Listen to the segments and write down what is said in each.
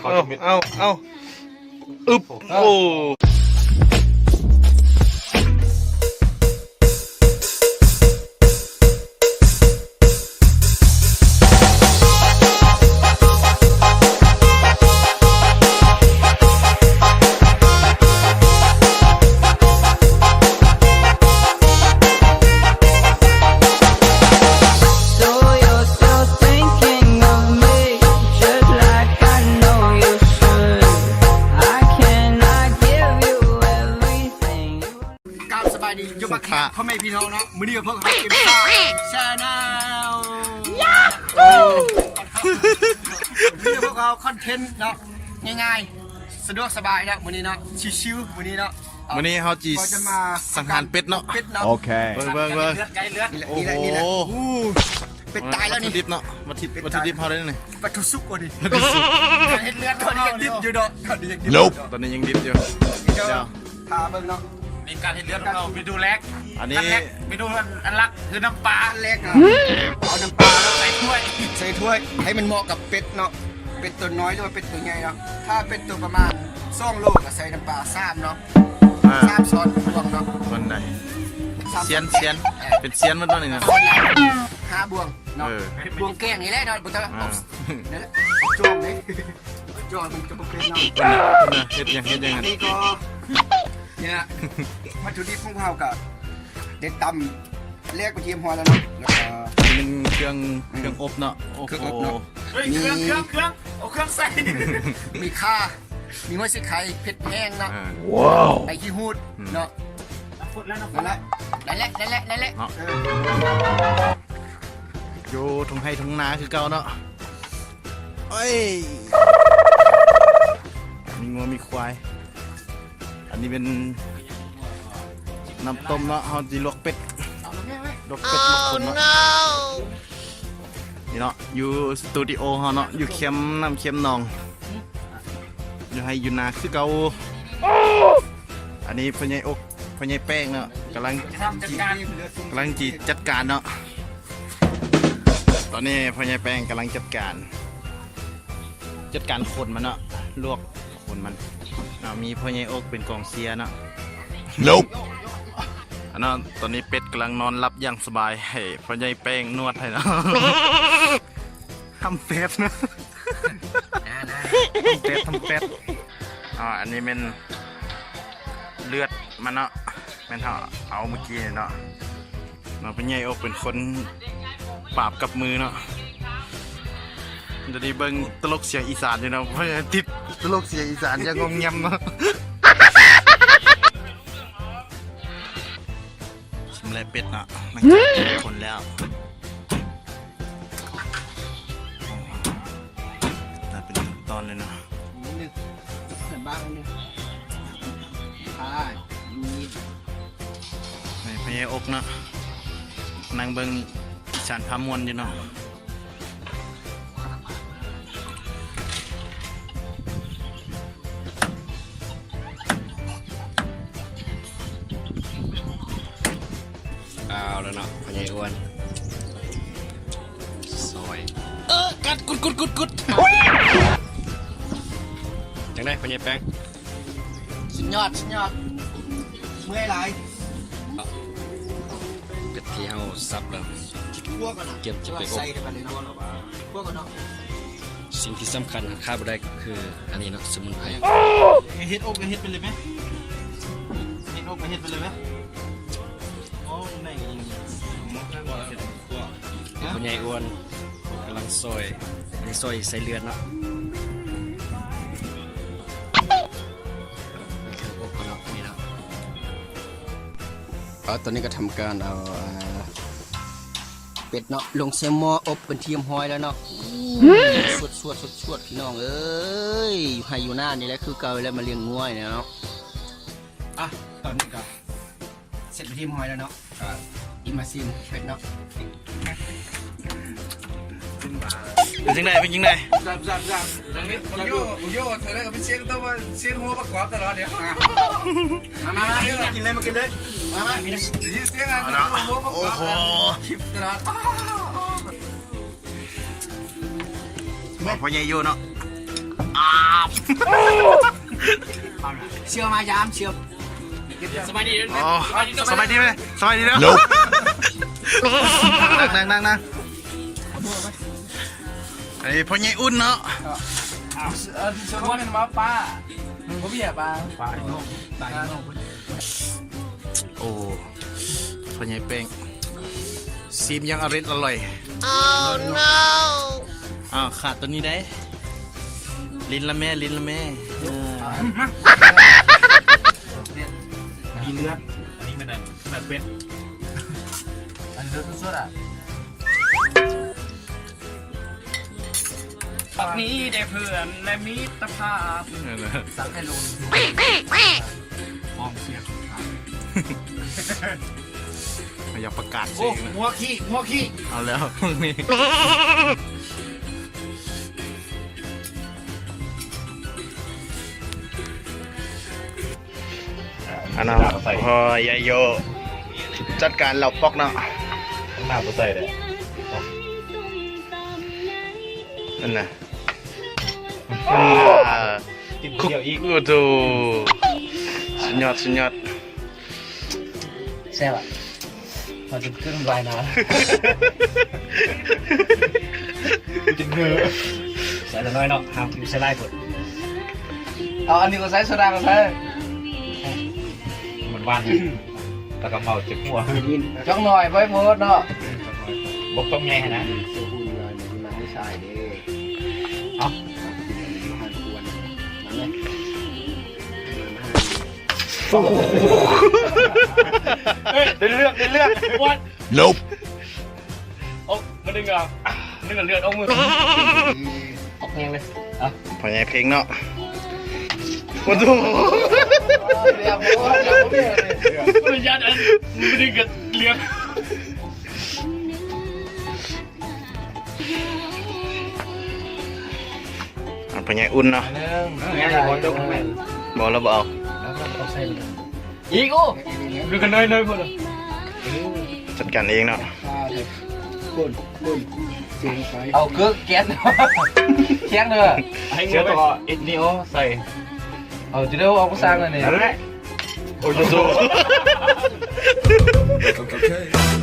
ເອົາ ເອົາ ເອົາ ອຶບ ໂອ້. ກາບສະບາຍດີ ຢູ່ບັກແຄບ ພໍ່ແມ່ພີ່ນ້ອງເນາະ ມື້ນີ້ກໍພົບກັບເຮົາ ເອັມ ຊາ ແຊນແນວ ຍາຮູ້ ມື້ນີ້ກໍພົບກັບເຮົາ ຄອນເທັນເນາະ ງ່າຍໆ ສະດວກສະບາຍເນາະ ມື້ນີ້ເນາະ ຊິວໆ ມື້ນີ້ເນາະ ມື້ນີ້ເຮົາຊິສັງຫານເປັດເນາະ ເປັດເນາະ ໂອເຄ ເບິ່ງໆໆ ເລືອດ ໄກ່ເລືອດ ໂອ້ໂຫ ນີ້ແຫຼະ ນີ້ແຫຼະ ໂອ້ ເປັດຕາຍແລ້ວນີ້ ວັດຖຸດິບເນາະ ວັດຖຸ ວັດຖຸດິບເຮົາໄດ້ນີ້ ປາທູສຸກ ວັນນີ້ ປາທູສຸກ ເຮັດເລືອດ ຕອນນີ້ຍັງດິບຢູ່ເນາະ ຕອນນີ້ຍັງດິບຢູ່ ຕອນນີ້ຍັງດິບຢູ່ ດຽວ ຖ້າເບິ່ງເນາະ ມີການເຮັດເລືອດຂອງເຮົາ ເມນູແລກ ອັນນີ້ ເມນູອັນຫຼັກຄືນ້ຳປາ ແລກ ເອົານ້ຳປາໃສ່ຖ້ວຍ ໃສ່ຖ້ວຍ ໃຫ້ມັນເໝາະກັບເປັດເນາະ ເປັດຕົວນ້ອຍ ຫຼືວ່າເປັດຕົວໃຫຍ່ເນາະ ຖ້າເປັດຕົວປະມານສອງໂລ ກໍໃສ່ນ້ຳປາສາມເນາະ ອ່າ ສາມຊ້ອນບວງເນາະ ມັນໄດ້ ສາມ ຊຽນ ຊຽນ ເປັນຊຽນໝົດເນາະນີ້ນະ ຫ້າບວງເນາະ ເອີ ບວງແກ້ງນີ້ແຫຼະເນາະ ບໍ່ຕ້ອງ ອ່າ ນັ້ນແຫຼະ ຈ້ອງເດ້ ຈອຍມັນກໍບໍ່ເປັນເນາະ ເຮັດຫຍັງ ເຮັດຫຍັງ ອັນນີ້ກໍ ນີ້ລະ ວັດຖຸດິບຂອງເຮົາກໍໄດ້ຕຳແລກໄປທີ່ຮຽບຮ້ອຍແລ້ວເນາະ ແລ້ວກໍ ອັນນີ້ເປັນເຄື່ອງ ອືມ ເຄື່ອງອົບເນາະ ໂອ້ໂຫ ເຄື່ອງອົບເນາະ ເຮີ້ຍ ມີ ເຄື່ອງ ເຄື່ອງ ເຄື່ອງ ເອົາເຄື່ອງໃສ່ ມີຂ່າ ມີຫົວສີໄຄ ເຜັດແຫ້ງເນາະ ອ່າ ວ້າວ ໃບຂີ້ຫູດ ອືມ ເນາະ ນັ້ນແຫຼະ ນັ້ນແຫຼະ ນັ້ນແຫຼະ ນັ້ນແຫຼະ ເນາະ ເອີ ຢູ່ທົ່ງໄຮ່ທົ່ງນາຄືເກົ່າເນາະ ໂອ້ຍ ມີງົວມີຄວາຍ ອັນນີ້ເປັນນ້ຳຕົ້ມເນາະ ເຮົາຊິລວກເປັດ ລວກເປັດ ລວກຄົນເນາະ ນີ້ເນາະ ຢູ່ສະຕູດິໂອເຮົາເນາະ ຢູ່ແຄມນ້ຳແຄມໜອງ ຢູ່ໄຮ່ຢູ່ນາຄືເກົ່າ ອັນນີ້ພໍ່ໃຫຍ່ອົກ ພໍ່ໃຫຍ່ແປ້ງເນາະ ກຳລັງ ກຳລັງຊິຈັດການເນາະ ຕອນນີ້ພໍ່ໃຫຍ່ແປ້ງກຳລັງຈັດການ ຈັດການຂົນມັນເນາະ ລວກຂົນມັນເນາະ ມີພໍ່ໃຫຍ່ອົກເປັນກອງເຊຍເນາະ ໂນບ ອັນນັ້ນ ຕອນນີ້ເປັດກຳລັງນອນຫຼັບຢ່າງສະບາຍ ໃຫ້ພໍ່ໃຫຍ່ແປ້ງນວດໃຫ້ເນາະ ຫ້າມແປດນະ ຫ້າມແປດ ຫ້າມແປດ ອ່າ ອັນນີ້ແມ່ນເລືອດມັນເນາະ ແມ່ນເຮົາເອົາມື້ກີ້ນີ້ເນາະ ເນາະ ເປັນໃຫຍ່ອົກເປັນຄົນປາບກັບມືເນາະ ດຽວນີ້ເບິ່ງຕະຫຼົກສຽງອີສານຢູ່ເນາະ ຕິດຕະຫຼົກສຽງອີສານຢ່າງງອມແງມເນາະ ຊຳແຫຼະເປັດເນາະ ຫຼັງຈາກຂົນແລ້ວ ໄດ້ເປັນຕອນເລີຍເນາະ ນິດໜຶ່ງ ໃສ່ບາງໜຶ່ງ ພາຍ ມີ ໃຫ້ພໍ່ໃຫຍ່ອົກເນາະ ນັ່ງເບິ່ງອີສານພາມ່ວນຢູ່ເນາະ ເອົາແລ້ວເນາະ ພໍ່ໃຫຍ່ອ້ວນ ຊອຍ ເອີ ກັດ ກຸດ ກຸດ ກຸດ ກຸດ ຈັ່ງໃດພໍ່ໃຫຍ່ແປ້ງ? ສຸດຍອດ ສຸດຍອດ ເມື່ອຍຫຼາຍ ເປັດທີ່ເຮົາສັບແລ້ວ ກຽມຈະໄປອົບ ໃສ່ໄປເລີຍເນາະ ຄົວກ່ອນເນາະ ສິ່ງທີ່ສຳຄັນຂາດບໍ່ໄດ້ກໍຄືອັນນີ້ເນາະ ສະໝຸນໄພ ເຮັດອົບກໍເຮັດໄປເລີຍແມ ເຮັດອົບກໍເຮັດໄປເລີຍແມ ໂອ້ ໄດ້ກໍດີ ພໍ່ໃຫຍ່ອ້ວນກຳລັງຊອຍ ອັນນີ້ຊອຍໃສ່ເລືອດເນາະ ເຄື່ອງອົບເນາະ ນີ້ເນາະ ເອົາ ຕອນນີ້ກໍທຳການເອົາ ອ່າ ເປັດເນາະ ລົງໃສ່ໝໍ້ອົບເປັນທີ່ຮຽບຮ້ອຍແລ້ວເນາະ ສວດໆ ສວດໆ ພີ່ນ້ອງເອີຍ ຢູ່ໄຮ່ຢູ່ນານີ້ແຫຼະ ຄືເກົ່າແລ້ວ ມາລ້ຽງງົວນີ້ເນາະ ອ່ະ ຕອນນີ້ກໍ ເສັດເປັນທີ່ຮຽບຮ້ອຍແລ້ວເນາະ ກໍອີມາຊີມເປັດເນາະ ເປັນຈັ່ງໃດ ເປັນຈັ່ງໃດ ແຊບໆ ໂຍໂຍ ເທື່ອໃດກໍເປັນສຽງ ແຕ່ວ່າສຽງຫົວປະກອບຕະຫຼອດເດ ມາ ມາ ມາ ກິນເລີຍ ມາກິນເລີຍ ມາ ມາ ໄດ້ຍິນສຽງ ໂອ້ໂຫ ຕະຫຼອດ ພໍ່ໃຫຍ່ຢູ່ເນາະ ເ ເຊື່ອມາຍາມ ເຊື່ອມ ສະບາຍດີເດີ ອໍ ສະບາຍດີເດີ ສະບາຍດີເດີ ນັ່ງ ນັ່ງ ນັ່ງ ນັ່ງ. ອັນນີ້ພໍ່ໃຫຍ່ອຸ່ນເນາະ ເອີ ເອີ ເຊື່ອມາແມ່ນມາປາ ບໍ່ເບຍປາ ປານ້ອງ ປານ້ອງ. ໂອ້ ພໍ່ໃຫຍ່ແປ້ງ ຊີມຢ່າງອະລິດອະລ່ອຍ. Oh no ອ້າວ ຂາດໂຕນີ້ໄດ້ ຫຼິ້ນລະແມ່ ຫຼິ້ນລະແມ່ ເອີ ມີເລືອດ ອັນນີ້ມັນ ອັນນັ້ນເລືອດເປັດ ອັນເລືອດສົດໆ ອ່ະ. ບັດນີ້ໄດ້ເພື່ອນ ແລະ ມິດຕະພາບ ເອີ ສັງໃຫ້ລົງ ພ້ອມສຽງ ຢາກປະກາດຊື່ ໂອ້ ຫົວຂີ້ ຫົວຂີ້ ເອົາແລ້ວ ອັນນັ້ນ ພໍ່ໃຫຍ່ໂຢ ຈັດການເຫຼົ້າປອກເນາະ ນ້ຳບໍ່ໃສ່ເດ້ ອັນນະ ກິນຄົນດຽວອີກ ໂອ້ໂຫ ສຸດຍອດ ສຸດຍອດ. ແຊບອະ ເຮົາຈະຂຶ້ນວາຍນາ ກູຈຶ່ງເຫີ ໃສ່ລະໜ້ອຍເນາະ ຫ້າມໃສ່ຫຼາຍໂພດ ເອົາອັນນີ້ກໍໃສ່ ໂຊດາກໍໃສ່ ມັນຫວານ ແລ້ວກໍເມົາເຈັບຫົວ ຈັກໜ້ອຍໄປໂພດເນາະ ບໍ່ຕ້ອງໃຫຍ່ຫັ້ນນະ ເອົາ ໂອ້ໂຫ ເຮີ້ຍ ໄດ້ເລື່ອງ ໄດ້ເລື່ອງ What? Nope. ໂອ້ ມັນດຶງອອກ ດຶງເລືອດອອກມື ອອກແຮງເລີຍ ເອົາ ພໍ່ໃຫຍ່ເພັງເນາະ ໂອ້ໂຫ ຢ້ານອັນ ມັນດຶງກັນເລືອດ. ອັນພໍ່ໃຫຍ່ອຸ່ນເນາະ ບໍ່ ລາວບໍ່ເອົາ ອີກ ໂອ້ ຄືກັນໜ້ອຍໆ ພຸ້ນ ຈັດການເອງເນາະ ເອົາເກີກແກນ ແຂງເດີ ເສືອຕໍ່ເອັດນີໂອໃສ່ ເອົາຈະໄດ້ອອກພາສານັ້ນເອງ ນັ້ນແຫຼະ. ໂອ້ໂຫ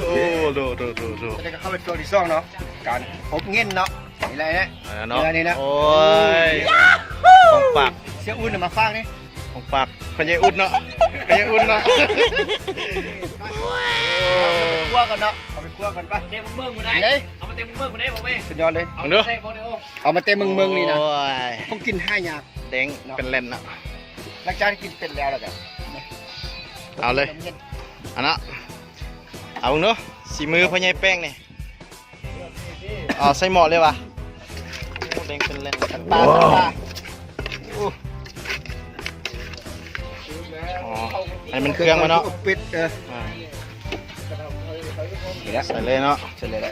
ໂອ້ໂຫ ໂດ ໂດ ໂດ ໂດ ອັນນີ້ກໍເຂົ້າໄປຊ່ວງທີສອງເນາະ ການອົບເຫງັນເນາະ ນີ້ແຫຼະ ອັນນັ້ນເນາະ ນີ້ແຫຼະ ໂອ້ຍ ຂອງຝາກ ເສືອອຸ່ນເອົາມາຝາກນີ້ ຂອງຝາກ ພໍ່ໃຫຍ່ອຸ່ນເນາະ ພໍ່ໃຫຍ່ອຸ່ນເນາະ ເອົາໄປຄົວກ່ອນເນາະ ເອົາໄປຄົວກ່ອນໄປ ເຕັມເມືອງບໍ່ໄດ້ ເອົາມາເຕັມເມືອງບໍ່ໄດ້ ບໍ່ແມ່ນ ສຸດຍອດເລີຍ ເອົາມາເຕັມເມືອງນີ້ນະ ໂອ້ຍ ຂອງກິນຫາຍາກ ແດງເປັນແລ່ນເນາະ ຫຼັງຈາກທີ່ກິນເປັນແລ້ວ ແລ້ວກໍ ເອົາເລີຍ ອັນນະ ເອົາເບິ່ງດູ ສີມືພໍ່ໃຫຍ່ແປ້ງນີ້ ເອົາໃສ່ໝໍ້ເລີຍຫວາ ໂອ້ ແດງເປັນແລ່ນ ປາ ປາ ໂອ້ ອໍ ອັນນີ້ແມ່ນເຄື່ອງມັນເນາະ ປິດ ເອີ ອ່າ ນີ້ແຫຼະ ໃສ່ເລີຍເນາະ ໃສ່ເລີຍແຫຼະ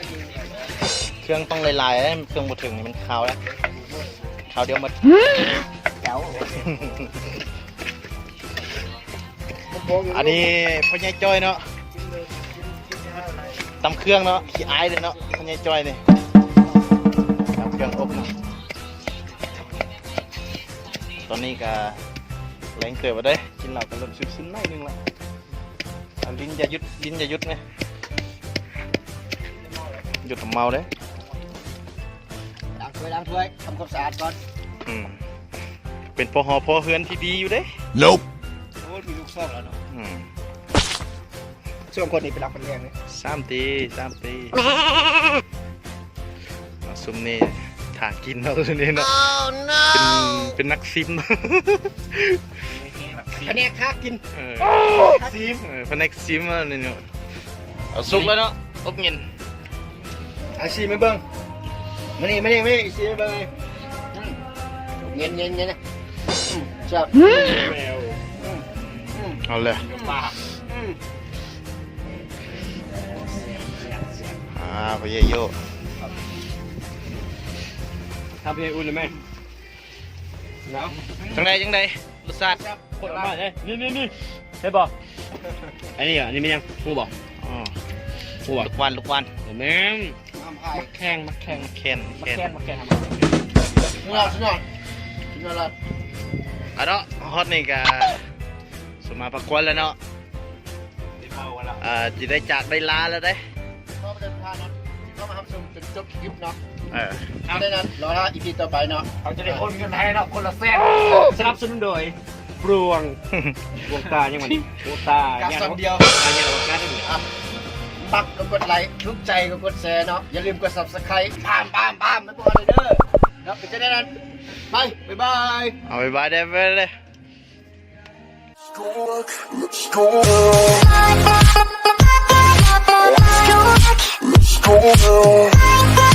ເຄື່ອງຕ້ອງຫຼາຍໆ ເຄື່ອງບໍ່ເຖິງນີ້ມັນຄາວແລ້ວ ຄາວດຽວໝົດ ແລ້ວ ອັນນີ້ພໍ່ໃຫຍ່ຈ້ອຍເນາະ ຕຳເຄື່ອງເນາະ ຂີ້ອາຍເດ້ເນາະ ພໍ່ໃຫຍ່ຈ້ອຍນີ້ ຕຳເຄື່ອງອົບເນາະ ຕອນນີ້ກະແລງເຕີບແລ້ວເດ້ ກິນເຫຼົ້າກະເລີ່ມຊຶມໆ ໜ້ອຍໜຶ່ງລະ ຫຼິ້ນຢ່າຢຸດ ຫຼິ້ນຢ່າຢຸດເນາະ ຢຸດແລ້ວເມົາເດ້. ລ້າງຖ້ວຍ ລ້າງຖ້ວຍ ທຳຄວາມສະອາດກ່ອນ ອືມ ເປັນພໍ່ຫໍພໍ່ເຮືອນທີ່ດີຢູ່ເດ້ ໂອ້ ມີລູກສອງແລ້ວເນາະ ອືມ ສອງຄົນນີ້ເປັນຫຼັກເປັນແຫຼ່ງເດ້ ສາມຕີ ສາມຕີ ເອົາ ຊຸມນີ້ຖ້າກິນເນາະ ຊຸມນີ້ເນາະ ເປັນ ເປັນນັກຊິມ ພະແນກຖ້າກິນ ເອີ ຊີມ ເອີ ພະແນກຊີມອັນນີ້ເນາະ ເອົາສຸກແລ້ວເນາະ ອົບເຫງັນ ອາຊີມໃຫ້ເບິ່ງ ມານີ້ ມານີ້ ມານີ້ ຊີມໃຫ້ເບິ່ງ ອືມ ເຫງັນໆ ອືມ ແຊບ ອືມ ອືມ ເອົາເລີຍ ອືມ ອ່າ ພໍ່ໃຫຍ່ໂຢ ຖ້າພໍ່ໃຫຍ່ອຸ່ນແມ່ນ ຈັ່ງໃດ ຈັ່ງໃດ ລົດຊາດ ໂຄດອະມາດເດ້ ນີ້ໆໆ ເຫັນບໍ່ ອັນນີ້ ອັນນີ້ແມ່ນຫຍັງ ຮູ້ບໍ່ ອໍ ຮູ້ບໍ່ ລູກຫວ່ານ ລູກຫວ່ານ ບໍ່ແມ່ນ ໝາກແຂ້ງ ໝາກແຂ້ງ ແຂ້ງ ໝາກແຂ້ງ ໝາກແຂ້ງ ສຸດຍອດ ສຸດຍອດ ອະເນາະ ຮອດນີ້ກະ ສມາພາຄວນແລ້ວເນາະ ເອີ ຊິໄດ້ຈາກໄດ້ລາແລ້ວເດ້. ເອີ ເຮົາຈະໄດ້ໂອນເງິນໃຫ້ເນາະ ຄົນລະແສນ ສະໜັບສະໜູນໂດຍ ບວງ ບວງກາຍັງມັນ ໂອຕາຍ ກາຊອນດຽວ ອ່ະ ມັກກໍກົດໄລ ຖືກໃຈກໍກົດແຊເນາະ ຢ່າລືມກົດ Subscribe ປາມ ປາມ ປາມ ໃຫ້ພວກເຮົາເດີເນາະ ເປັນຈັ່ງໃດນັ້ນ ໄປ ບາຍບາຍ ເອົາ ບາຍບາຍເດີ ໄປເລີຍ. Let's go, let's go, let's go, let's go.